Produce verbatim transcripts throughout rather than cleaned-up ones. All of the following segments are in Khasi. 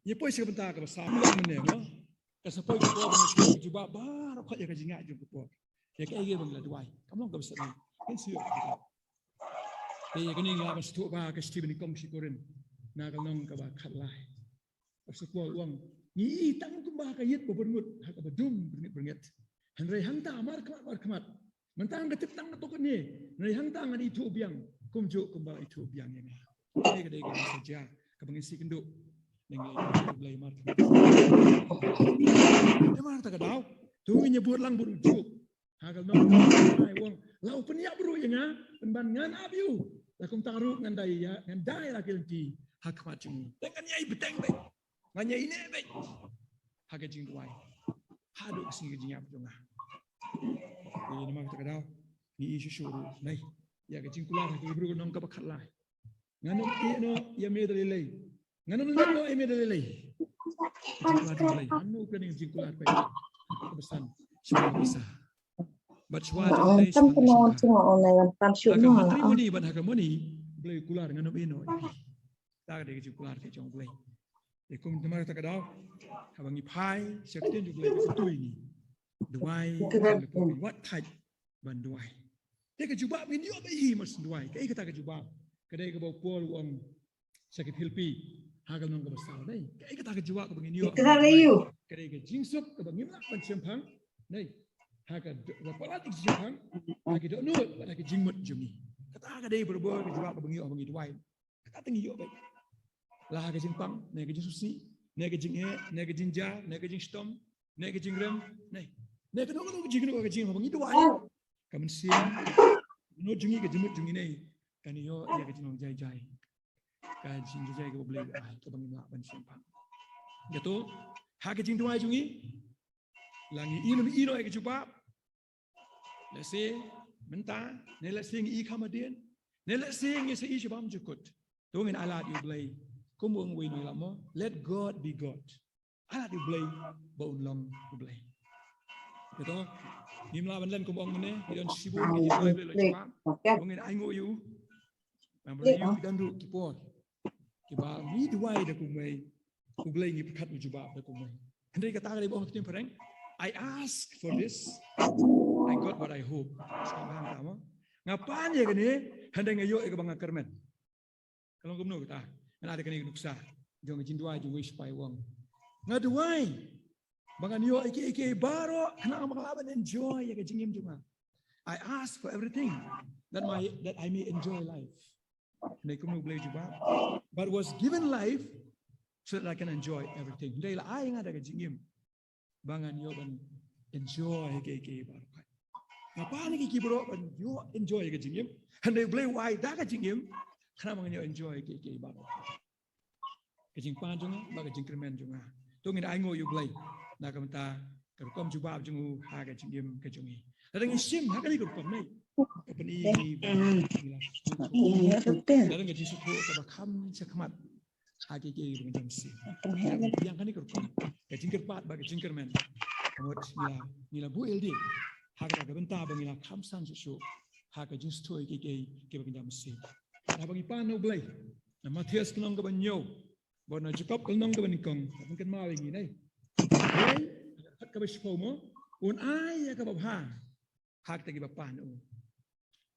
Ngi poi sha ka bynta kaba saw. Mynne mo, ka sa poi ka por ba ngi sngewthuh ka jubab baroh khoit ïa ka jingngeit jong ka por. Ïa kaei kaei ba ngi la duwai, kam long kaba sah. Kin shu ïoh. Te ïa kane ngi lah ban sngewthuh ba ka shithi ba nyngkong sha ki Korinth, na ka lynnong kaba khatlai. Apostol Paul u ong, ngi i tang kumba ka ïit ba byrngut ha kaba dum byrngit byrngit. Hynrei hangta markhmat markhmat. Mynta nga tip tang katto katne, hynrei hangta ngan ithuh biang kumjuh kumba la ithuh biang ïa nga. Kane ka dei kaba sa jia, kaba ngin sa ïakynduh. Ngi la ïakynduh Blei markhmat. Te markata ka daw, to ngin ïa bud lang bad u Job. Ha ka lynnong kaba khatlai u ong, la u pynïap ruh ïa nga, pynban ngan ap ïa u. La kumta ruh ngan dai ïa, ngan dai la ki lynti ha khmat jong u. Te ngan ïai bteng beit, ngan ïai neh beit ha ka jingduwai haduh ka sngi ka jingïap jong nga. Te namar kata ka daw, ngi i shuh shuh ruh, nai, ïa ka jingkular ha ka Hebru ka lynnong kaba khatlai. Ngan ym ïeh noh ïa me da lei lei. Ngan ym lyndet noh ïa me da lei lei. Ka jingkular jong U Blei. Hangno kane ka jingkular peit? Kaba san, shuwa kaba sa. Bad shuwa jong U Blei, shuwa jong U Blei. Ha ka matrimony bad ha ka harmony, U Blei u kular ngan ym ïeh noh ïa phi. Kata ka dei ka jingkular peit jong U Blei. Te kum namar kata ka daw, haba ngi phai sha ka ktien jong U Blei, ka kyntu ïa ngi. Duwai, wat thait ban duwai. Te ka jubab ngin ïoh beit hi, must duwai. Kaei kata ka jubab? Ka dei kaba u Paul u ong sha ki Philippi ha ka lynnong kaba saw, nai. Kaei kata ka jubab kaba ngin ïoh? Ka dei ka jingsuk kaba ngim lah ban shemphang, nai, ha ka d-, kaba palat ka jingshemphang, ha ki dohnud bad ha ki jingmut jong ngi. Kata ka dei barabor ka jubab kaba ngi ïoh haba ngi duwai. Kata tang ngi ïoh beit. La ha ka jingpang, ne ka jingsngewsih, ne ka jingeh, ne ka jingjia, ne ka jingshitom, ne ka jingrem, ne, ne kano kano ka jing, kano ka jing, haba ngi duwai, ka mynsiem, ka dohnud jong ngi, ka jingmut jong ngi, ne kan ïoh ïa ka jinglong jai jai. Ka jingjai jai kaba U Blei u ai, kaba ngim lah ban shemphang. Kato, ha ka jingduwai jong ngi, la ngi i lem i noh ïa ka jubab, lehse mynta, ne lehse ngi i kham hadien, ne lehse ngi sa i sha bymjukut. To ngin ai lad ïa U Blei. Kum u ong uwei u nongïalam mo, let God be God. Ai lad ïa U Blei ba un long U Blei. Kato, ngim lah ban len kum u ong mynne, ngi don shibun ki jingduwai U Blei la jubab. To ngin ainguh ïa u. Namar ïa u ki don ruh ki por kiba ngi duwai da kumwei, U Blei ngi pyrkhat u jubab da kumwei. Hynrei kata ka dei ba ong ha ka ktien phareng, I ask for this, I got what I hope. Sngap hangta mo. Nga pan ïa kane, hynrei nga ïoh ïa kaba nga kyrmen. Ka long kumno kata? Ngan ai kane ka nuksa jong ka jingduwai jong uwei u sipai u ong, nga duwai ba ngan ïoh ïa kiei kiei baroh khnang ba nga lah ban enjoy ïa ka jingim jong nga. I ask for everything that my, that I may enjoy life. Hynrei kumno U Blei u jubab? But was given life so that I can enjoy everything. Hynrei la ai ïa nga da ka jingim ba ngan ïoh ban enjoy kiei kiei baroh. Nga pan ïa kiei kiei baroh ban ïoh enjoy ka jingim. Hynrei U Blei u ai da ka jingim khnang ba ngan ïoh enjoy kiei kiei baroh. Ka jingpan jong nga bad ka jingkyrmen jong nga. To ngin ainguh ïa U Blei na ka bynta ka rukom jubab jong u ha ka jingim ka jong ngi. Lada ngi shim ha kane ka rukom, nai, ka pyni ngi ba ngi la, lada ka jingsngewthuh kaba kham shakhmat ha kiei kiei ba ngi dang sngewsih. Ïa kane ka rukom, ka jingkyrpad bad ka jingkyrmen, ka mut ngi la, ngi la buh ïalade ha kata ka bynta ba ngi la kham san shuh shuh ha ka jingsngewthuh ïa kiei kiei kiba ngi dang sngewsih. Haba ngi pan na U Blei, na Mathaios ka lynnong kaba hynñiew bad na Jakob ka lynnong kaba nyngkong, ka pynkynmaw ïa ngi, nai, U Blei, ha ka dkhot kaba shiphew mo, un ai ïa kaba bha ha kata kiba pan na u.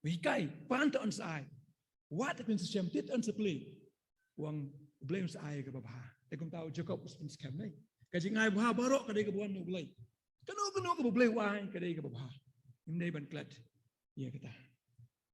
U hikai, pan te yn sa ai. Wad te yn sa shem, te yn sa plie. U ong U Blei un sa ai kaba bha. Te kumta u Jakob u sa pynskhem, nai, ka jingai bha baroh ka dei kaba wan na U Blei. Kano kano kaba U Blei u ai ka dei kaba bha. Ngim dei ban klet ïa kata.